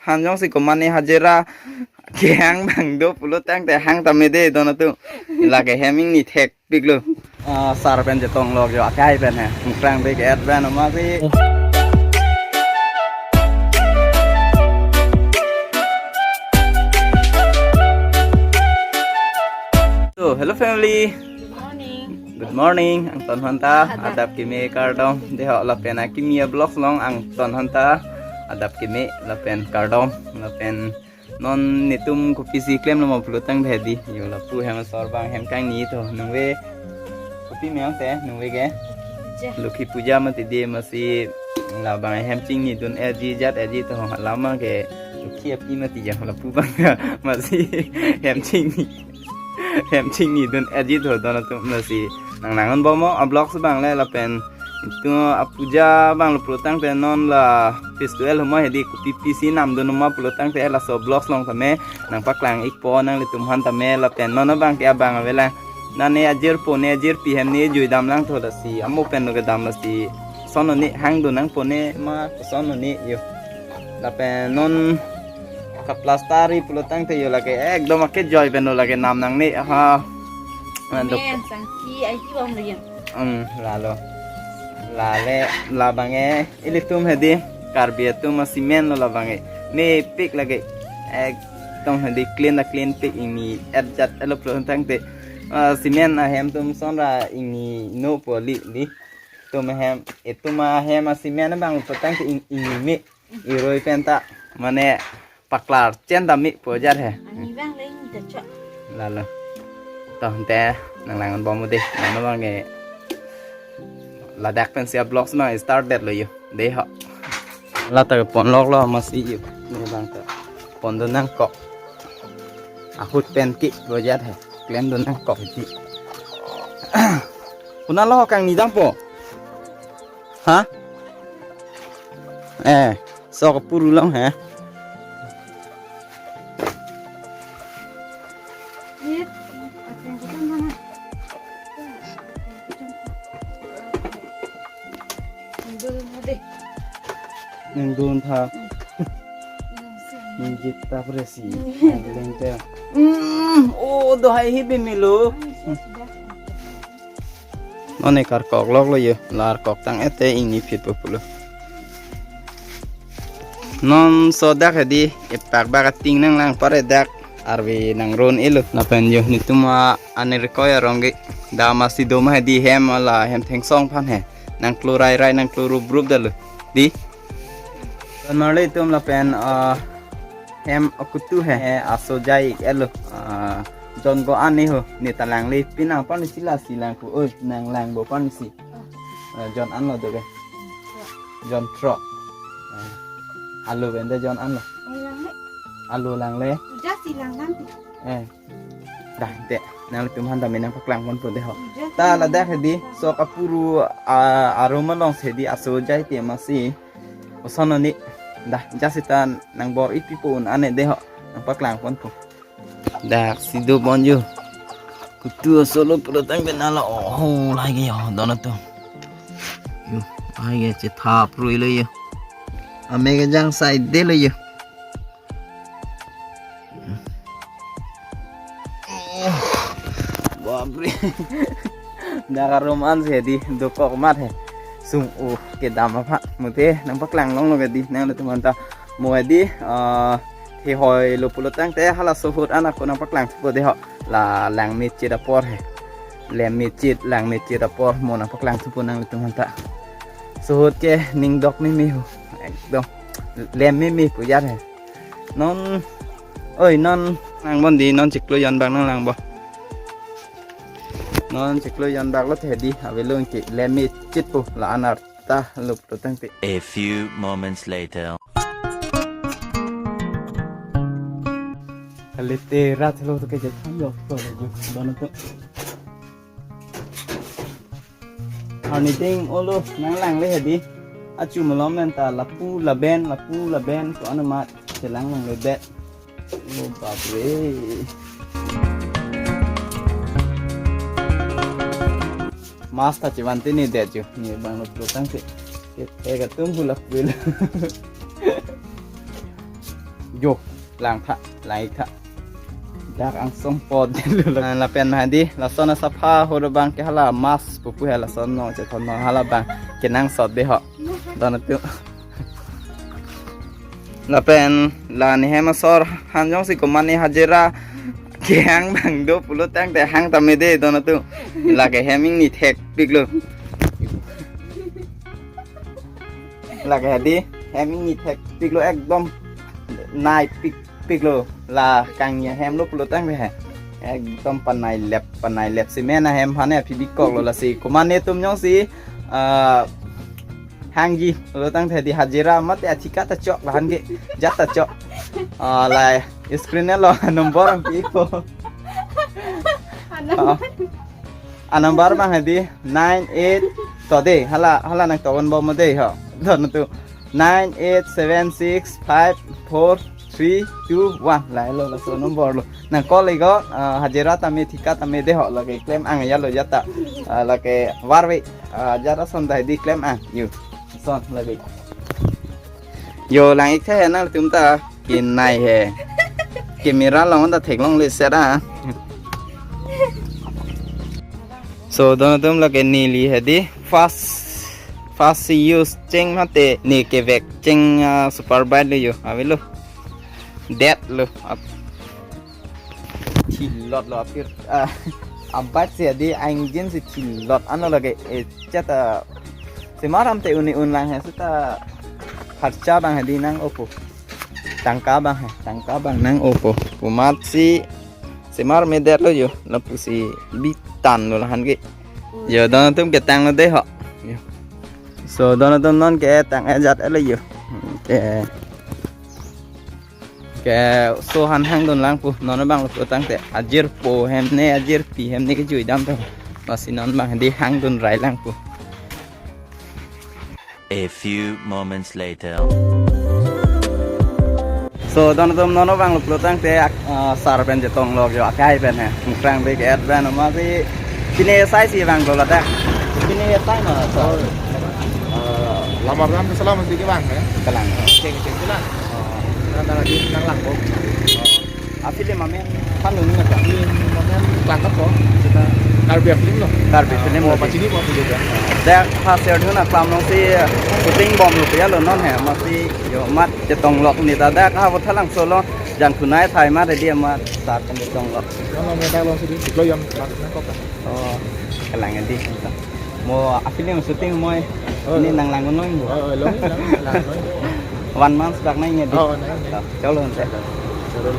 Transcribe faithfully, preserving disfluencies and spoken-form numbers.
Hanjong si komane hajira kehang bang do pulo tangte hang tame de don atum. Lake hem ingni thekpiklo. Ah, sar pen chetong lok jo akai pen he. Mukrang de ke-et pen ma si. So, hello family. Good morning. Good morning. Angton hanta. Adap. Adap keme kardom. Deho lapen akimi a-vlogs along angton hanta. Adap keme lapen kardom. Lapen non netum kopisi klemlo ma pulo tangte di. Yo lapu hem asor abang hem kangni to. Nungve kopi me-ong te, nungve ke? Puja. Lokhi Puja mati di masi labang hem chingnidun eji jat eji to halama ke lokhi api mati ja lapu abang masi hem chingni. Hem chingnidun eji to don atum lasi nang nangnang bom mo a-vlogs abang le lapen itum a-puja abang lo pulo tangte non la festival huma hedi kopi pisi namdun huma pulo tangte laso vlogs along tame nangpaklang ikpo nanglitum aphan tame lapen non abang ke abang avelang. Nane ajirpo ne ajirpi hem ne juidam lang to lasi amo pen lo kedam lasi son oni hangdun nangpo ne ma son oni yo. Lapen non ka-plaster-i pulo tangte yo lake ekdom ake joy pen lo lake nam nangne ha. Mandok. Men sangki ai ki bom lo yang. Hmm, lalo. Lale labang ke ilitum hedi Karbi atum a-cement lo labang ke. Mepik lake. Ekdom hedi clean a-clean pik ingni et jat elo pulo tangte. Ah, cement ahem atum son ra ingni no poli di. Itum ahem, itum ahem a-cement abang pulo tangte ing, ingni me. Iroi pen ta mane paklar chen ta me pu ajat he. Ani bang le ni ta chok. Lalo. To te nang lang bom de. Nang abang ke ladak pen si a-vlogs abang start det lo yo. Deho. La ta pon lok lo masi yo. Ne abang ta pondun nangkok. Ahut pen ki pu ajat he. Klemdun nangkok ti. Kuna lo kangni dampo. Ha? Eh, sok puru long he. Nangdun tha. Nang jit ta presi. Nang leng te. Hmm, oh, do hai hi bimilo. Mane karkok lok lo yo, lar kok tang ete ingni phit po pulo. Non so dak hedi, epak bak ating nang lang pare dak, arve nang ron elo. Lapen yo nitum a-ani rekoi arong ge, da masi do ma hedi hem ala hem thengsong aphan he. Nang klo rai rai nang klo rup rup dalo. Di? Don marli atum lapen, ah, hem akutu he, he aso jai ik elo. Ah, John go an ni ho, ne ta lang le pinang pan si lasi lang pu. Oi, nang lang bo pan si. Ah, John an lo do ke. John throk. Ah, alo bende John an lo. Alo lang le. Alo lang le. Just si lang kan. Eh. Dah, te. Nanglitum aphan ta me nangpaklang ponpo deho. Ta ladak hedi, sok apuru, ah, arum along hedi aso jai te masi. Oson oni. Dah, just ita nang bor-i pipo un ane deho. Nangpaklang ponpo. Dak si do bon yo. Kutu solo pulo tangte nalo. Oh, lagi yo, don atum. Yo, lagi chetha prui lo yo. Ame kejang side de lo yo. Bapre. Dak arum an si hedi dokok mat he. Sung uh kedam apa. Mute nangpaklang longlo hedi nanglitum aphan ta. Mo hedi, ah, he hoi lo pulo tangte halaso ahut an ako nangpaklang thupo deho. La lang mechit apor he. Lem mechit, lang mechit apor mo nangpaklang thupo nanglitum aphan ta. So ahut ke ning dok ni me ho. Ekdom. Lem me me pu ajat he. Non, oi, non, nang bon di, non chiklo jon bak nang lang bo. Non chiklo jon bak lo te di, avelo ke lem mechit pu, la-an arta lo pulo tangte. A few moments later. Kalite rat lo to ke je tham lo to lo ju, don to. Arni ding olo nang lang le hedi. Achu malom pen ta lapu laben, lapu laben ko anu mat chelang lang le det. Oh, bapre. Mas ta chevan te ni det ju. Ni bang lo pulo tangte. Ke ka tum pu lapu lo. Jo, lang tha, lang ik tha. Dak angsong pot lo. Ah, lapen hadi, lason asapha ho do bang ke hala mas pupu he lason no chethon no hala bang kenangsot de ho. Don atum. Lapen la ne hem asor han jongsi komatne hajira kehang bang do pulo tangte hang tame de don atum. Lake hem ingni thekpiklo. Lake hadi hem ingni thekpiklo ekdom naipikpiklo. La kangni ahem lo pulo tangte he. Ekdom panai lep, panai lep cement ahem aphan aphi bikoklo lasi. Komatne atum jongsi, ah, hangji pulo tangte hadi hajira mate athika ta chok lahan ke jat ta chok. Ah, la screen lo number ang pi ko. Ah. A number bang hadi nine eight to de hala hala nang tawon bom de ho. Don atum nine eight seven six five four three two one. Lahelo laso number lo. Nang call ik ko, ah, hajira tame thika tame de ho lake klem ang ya lo jat ta. Ah, lake varve, ah, jara son dai di klem ang. Yo. Son lake. Yo lang ik the nangtum ta kinai he. Camera long ta theklongle seta. So don atum lake neli hadi first first use cheng mate ne kevek cheng, ah, super bike lo yo. Avelo. Det lo. Ap- Thilot lo apir, ah, abike si hadi engine si thilot ano lake, eh, chat, ah, semar am te uni un lang he seta kharcha bang hadi nang-opo. Tangka bang he, tangka bang nang-opo. Komatsi semar medet lo yo, lapusi bitan lo lahan ke. Yo don atum ketang lo de ho. Yo. So don atum non ketang ajat lo yo. Ke Ke so han hangdun lang pu, non bang lo pu tangte ajirpo hem ne ajirpi hem ne kejui dam to. Lasi non bang hadi hangdun rai lang pu. A few moments later. So don atum non bang lo pu tangte ak-, ah, sar pen chetong lok yo akai pen he. Mukrang be ke et pen masi pine sai si bang lo ladak. Pine sai ma sar. Oh. Ah, lamar lam salam si ke bang he. Kalang. Cheng cheng ke lang. Nang nang di nang lang ko. A film amen phan nung na ka. Film amen lang ko. Kita Karbi film lo. Karbi film lo. Pachini ko juga. Dak ha ser dhuna klam nong si shooting bom lo ya lo non he masi yo mat chetong lok ni ta dak ha bothalang solo jang thunai thai mat di mat sar kan chetong lok. Yang lo meta lo sini diklo yang lang ko. Oh, kalang di. Mo a film shooting mo. Oh, ini nang lang noi mo. Oh, oh, lo, lang, lang noi. One month bak nai nge di. Oh, nai, nai. Oh, chalo nte. Chalo.